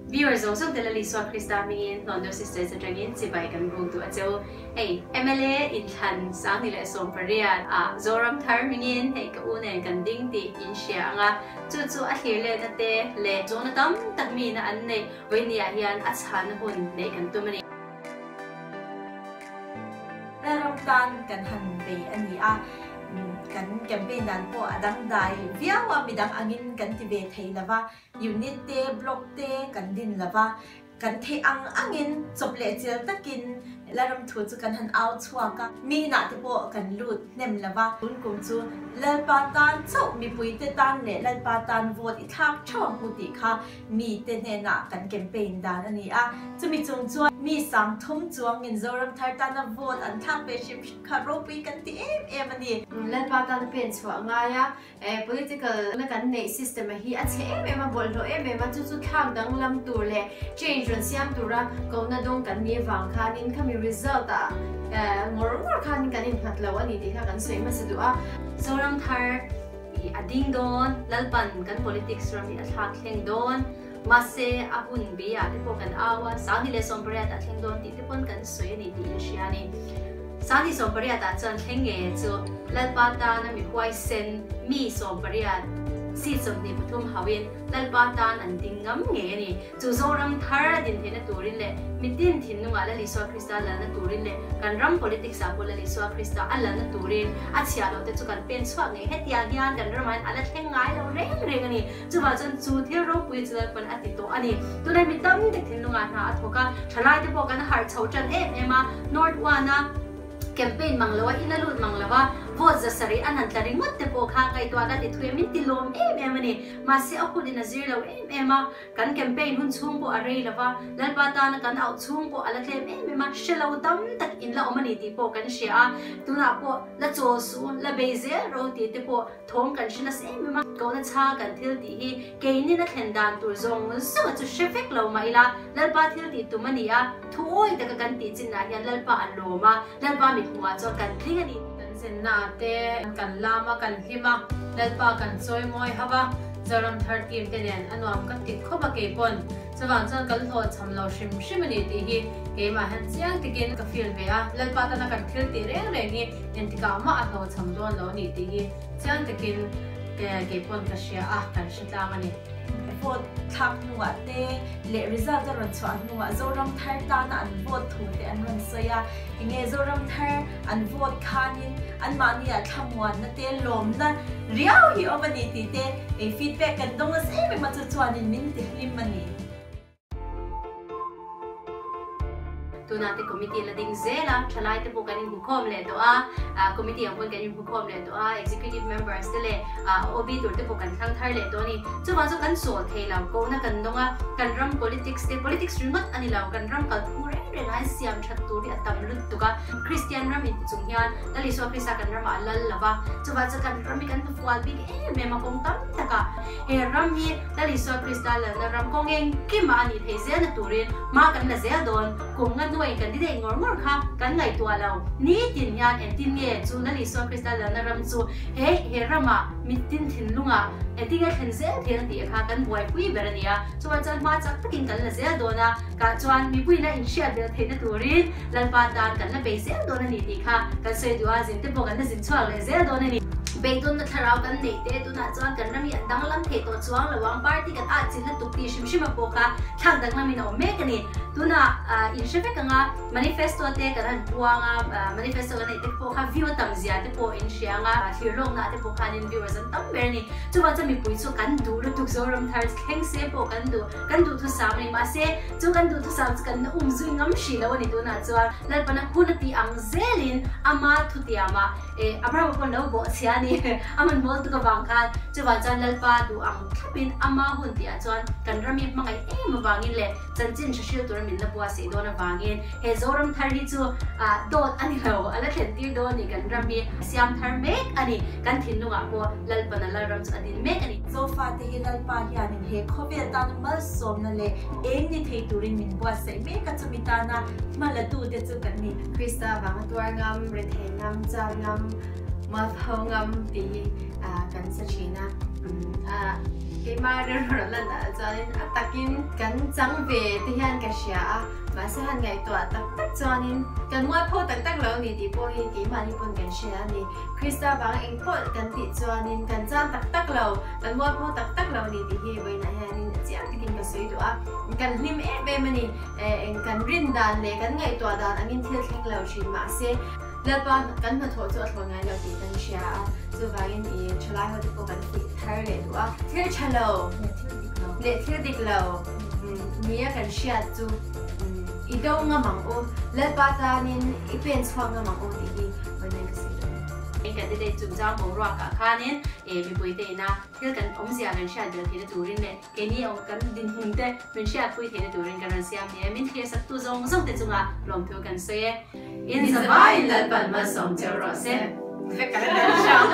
Viewer zawng zawng te Lal Isua Krista hmingin Hlawndo Sisters atangin chibai kan buk duh a che u. Hei mla inthlan 2018 ah Zoram Thar hmingin hei ka u nen kan ding tih in hria ang a, chu chu a thlir letna te leh zawhna tam tak mi ina an neih vawiini ah hian a chhanna hun neih kan tum a ni. Lalram tan kan han bei a ni a, kan campaign dan pawh a dangdai viau a, midang angin kan ti ve thei lo va, Unit te, block te kan din lo va, kan theih ang angin chawp leh chial takin Lalram thu chu kan han au chhuak a, mi inah te pawh kan lut hnem lo va. Tun kum chu Lalpa tan chauh mipuite tan leh Lalpa tan vote i thlak theuh ang u tih kha mite hnenah kan campaign dan a ni a. Chumi chung chuan mi 3000 chuangin Zoram thar tana vote an thlak ve hrim hrim kha ropui kan ti em em a ni. Lalpa tana pen chhuah ngai a, Political na kan neih system a hi a chhe em em a, bawlhhlawh em em a, chu chu thlak danglam tur leh change rawn siam tura kohna dawng kan nih avang khanin khami result ah ngawr ngawr khanin kan innghat lo a ni tih kha kan sawi hmasa duh a. Zoram thar i a ding dawn, Lalpan kan politics ram hi a thlak thleng dawn, mahse a hun bi ah te pawh kan au a, 2018 ah thleng dawn tih te pawn kan sawi a ni tih in hria a ni. 2018 ah chuan thleng nge chu Lalpa tana mi huaisen mi 18 seat 23 hauhin Lalpa tan an ding ngam ngei a ni. Chu Zoram thar a din theihna turin leh mitin thinlungah Lal Isua Krista lalna turin leh kan ram politics ah pawh Lal Isua Krista a lalna turin a chhiah loh te chu kan pen chhuak ngei. Hetiang hian kan ramah hian a la thleng ngai lo reng reng a ni. Chuvah chuan chu thil ropui chu Lalpan a ti tawh a ni. Tunah mi tam tak thinlungah hna a thawk a, thalai te pawh kan harh chho tan em em a, North One a campaign mang lo a, in a lut mang lo a, vote 700 an han tla ringawt te pawh kha ngaihtuah ka ti thui a, min ti lawm em em a ni. Mahse a hun in a zir lo em em a, kan campaign hun chhung pawh a rei lo va, Lalpa tana kan auh chhung pawh a la tlem em em a, hre lo tam tak in la awm a ni tih pawh kan hria a, tunah pawh la chawl suh, la bei zel ro tih te pawh Thawm kan hre nasa em em a, kohna chha kan thil tih hi keinin a thlen dan tur zawng zawng a chu hre vek lo mah ila, Lalpa thil tih tum a ni a, thu awi taka kan tih chinah hian Lalpa a lawm a, Lalpa mithmuhah chuan kan tling a ni. Kan zinna te kan lam a, kan hlim a, Lalpa kan chawimawi hauh a, Zoram thar team te nen a nuam ka ti khawp a keipawn. Chuvang chuan kan hlawhchham lo hrim hrim a ni tih hi keimah hian chiang takin ka feel ve a, Lalpa tana kan thil tih reng reng hi Engtikah mah a hlawhchham dawn lo a ni tih hi chiang takin kei pawn ka hria a, kan hre tlang a ni. Vote thlak hnuah te leh result a rawn chhuah hnuah Zoram Thar tana an vote thu te an rawn sawi a, enge Zoram Thar an vote khanin anmahniah thlamuanna te lawmna riau hi awm a ni tih te feedback kan dawng nasa em em a, chu chuanin min ti hlim a ni. Tunah te committee la ding zel a, thalai te pawh kan inhmukhawm leh tawh a, committee ang pawn kan inhmukhawm leh tawh a, executive members te leh OB tur te pawh kan thlang thar leh tawh a ni. Chuvang chu kan chawl thei lo, kohna kan dawng a, kan ram politics te, politics ringawt a ni lo, kan ram kalphung reng reng ah hian siam that tur hi a tam lutuk a, Kristian ram inti chung hian Lal Isua Krista kan ramah a lal lo va, chuvang chu kan ram hi kan hnufual bik em em a kawng tam tak ah. He ram hi Lal Isua Krista lalna ram kawng engkimah a nih theih zelna turin hma kan la zel dawn. Kum nga hnuaiin kan ti daih ngawr ngawr kha kan ngaihtuah lo. Nitin hian engtin nge chu Lal Isua Krista lalna ram chu he he ramah mitin thinlungah engtin nge thlen zel theihna tih kha kan buaipui ber a ni a. Chuvang chuan hma chak takin kan la zel dawn a, kah chuan mipuiin a inhriat belh theihna turin Lalpa tan kan la bei zel dawn a ni tih kha kan sawi duh a, zin te pawh kan la zin chhuak leh zel dawn a ni. Beidawnna thlarau kan neih te tunah chuan kan ram hi a danglam thei tawh chuang lo ang, party kan ah chin lutuk tih hrim hrim a pawh kha thlak danglamin a awm mek a ni. Tunah in hre vek ang a, manifesto te kan han puang a, manifesto kan neih te pawh kha view a tam zia te pawh in hria ang a, thlir lawkna ah te pawh khanin viewers an tam ber a ni. Chuvang chuan mipui chu kan duh lutuk Zoram thar thleng se pawh kan duh. Kan duhthusam a ni, mahse chu kan duhthusam chu kan um zui ngam hrih lo a ni tunah chuan Lalpana hun a tih ang zelin ama thutiamah eh Abrahama pawh lo bawhchhia a ni a hmanhmawh tuk avang khan chuvang chuan Lalpa duh ang thlapin ama hun tihah chuan kan ram hi hmangaih em avangin leh chanchin hre hril tura min la buatsaih dawn avangin he Zoram thar hi chu ah dawt a ni lo a la thlen tir dawn a ni kan ram hi siam thar mek a ni kan thinlungah pawh Lalpana Lalram chu a din mek a ni. Zofate hi Lalpa hianin he khawvel tana malsawmna leh eng ni thei turin min buatsaih mek a, chumi tana hma latute chu kan ni. Krista vanga tuar ngam, rethei ngam, chal ngam, mualpho ngam tih hi kan sa thin a. Keimah rilru rawn lan dah chuanin a takin kan chang ve te hian ka hria a, mahse han ngaihtuah tak tak chuanin kan mualpho tak tak lo ni tih pawh hi keimahni pawn kan hria a ni. Krista vanga eng pawh kan tih chuanin kan chan tak tak lo, kan mualpho tak tak lo ni tih hi vawiinah hianin chiang takin ka sawi duh a, kan hlim em em a ni. Eng kan rin dan leh kan ngaihtuah dan angin thil thleng lo thin mahse Lalpa kan hnathawh chu a thlawn ngai lo tih kan hria a, chuvangin i thalai ho te pawh kan fuih thar leh duh a. Thil tha lo leh thil dik lo nia kan hriat chu i do ngam ang u, Lalpa tanin i pen chhuak ngam ang u tih hi vawiin ka sawi duh a ni. Candidate chungchang boruak ah khanin mipuite ina thil kan awmzia kan hriat belh theihna turin leh Keini awm kan dinhmun te min hriatpui theihna turin kan rawn siam ni e. Min thlir saktu zawng zawng te chunga lawmthu kan sawi e. In zavaiin Lalpan malsawm cheu rawh se. Vek ka la tel hram.